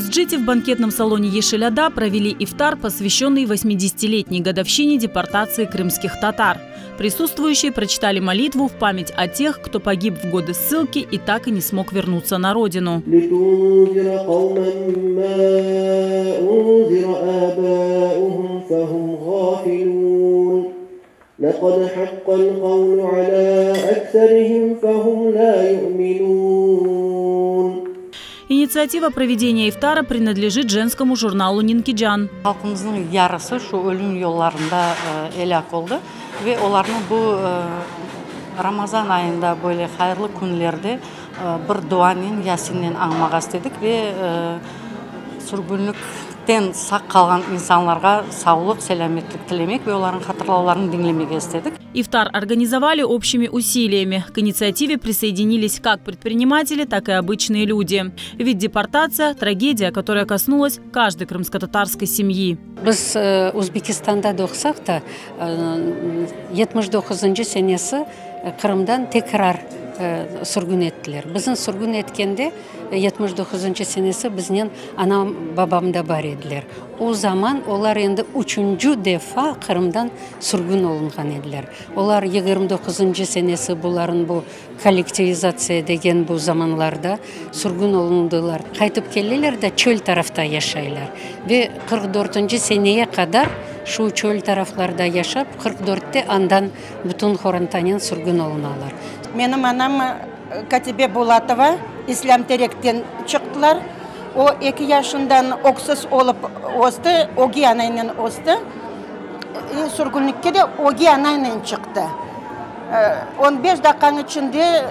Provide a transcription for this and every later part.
Акмесджите в банкетном салоне «Ешеляда» провели ифтар, посвященный 80-летней годовщине депортации крымских татар. Присутствующие прочитали молитву в память о тех, кто погиб в годы ссылки и так и не смог вернуться на родину. لقد حق القول على أكثرهم فهم لا يؤمنون. Инициатива проведения ифтара принадлежит женскому журналу «Нинкиджан». Halqımıznıñ yarısı şu ölüm yollarında elâk oldı ve olarnı bu Ramazan ayında böyle hayırlı künlerde bir duanen, Yasinnen añmağa istedik ve sürgünlikten sağ qalğan insanlarğa savlıq, selâmetlik tilemek ve olarnıñ hatırlavlarını diñlemege istedik. Ифтар организовали общими усилиями. К инициативе присоединились как предприниматели, так и обычные люди. Ведь депортация – трагедия, которая коснулась каждой крымско-татарской семьи. Biz Özbekistanda doğsaq da, 79-ncı senesi Qırımdan tekrar sürgün ettiler. Bizni sürgün etkende, 79-ncı senesi biznen anam, babam da bar ediler. O zaman olar endi üçünci defa Qırımdan sürgün olunğan ediler. Olar 29-ncı senesi bularnıñ bu kollektivizatsiya degen bu zamanlarda sürgün olundılar. Qaytıp keleler de çöl tarafta yaşaylar. Ve 44-nci seneye qadar şu çöl taraflarda yaşap, 44-te andan bütün qorantanen sürgün olunalar. Menim anam Katibe Bulatova, İslâm Terekten çıqtılar. O, eki yaşından öksüz olıp östi, ögey anaynen östi. Sürgünlikke de ögey anaynen çıqtı. On beş daqqanıñ içinde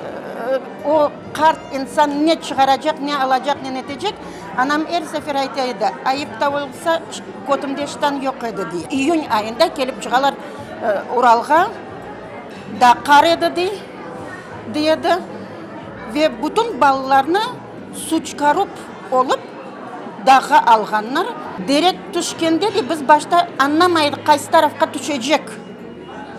o qart insan ne çıqaracaq, ne alacaq, ne netecek, anam er sefer ayta edi, ayıp da olsa, kötümde ştan yoq edi, dey. İyün ayında kelip çıqalar Uralğa, da qar edi, dey, dey edi. Ve bütün balalarnı suçkarup olıp dağğa alğanlar. Dere tüşkende de biz başta añlamay edik, qaysı tarafqa tüşecek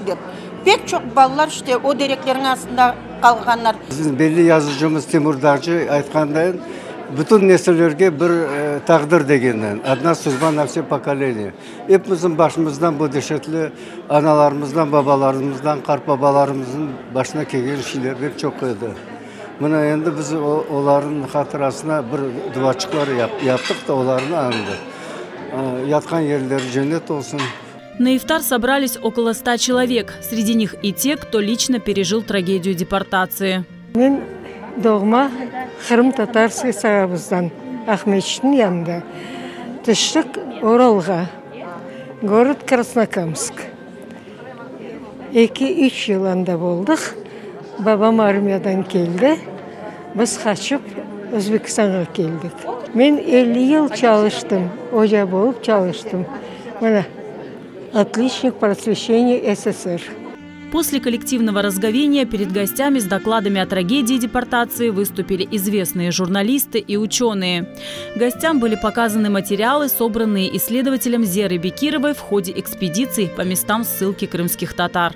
dep. Pek çoq balalar işte o dereklerniñ astında qalğanlar. Bizim belli yazıcımız Timur Dağcı aytqandayın, bütün nesillerge bir taqdir degenden, odna sudba na vse pokoleniya. Epimizniñ başımızdan bu deşetli analarımızdan, babalarımızdan, qartbabalarımıznıñ başına kelgen şeyler pek çoq edi. Mına endi biz olarnıñ hatırasına bir duaçıqlar yaptıq da olarnı añdıq. Yatqan yerleri cennet olsun. На ифтар собрались около 100 человек. Среди них и те, кто лично пережил трагедию депортации. Men doğma Qırım-Tatarskiy Sarabuzdan, Aqmescitniñ yanında. Tüştik Uralğa, gorod Krasnokamsk. Eki, üç yıl anda boldıq. Babam armiyadan keldi. Biz qaçıp Özbekistanğa keldik. Men 50 yıl çalıştım, oca bolıp çalıştım. Mına, отличник просвещения СССР. После коллективного разговения перед гостями с докладами о трагедии депортации выступили известные журналисты и ученые. Гостям были показаны материалы, собранные исследователем Зерой Бекировой в ходе экспедиций по местам ссылки крымских татар.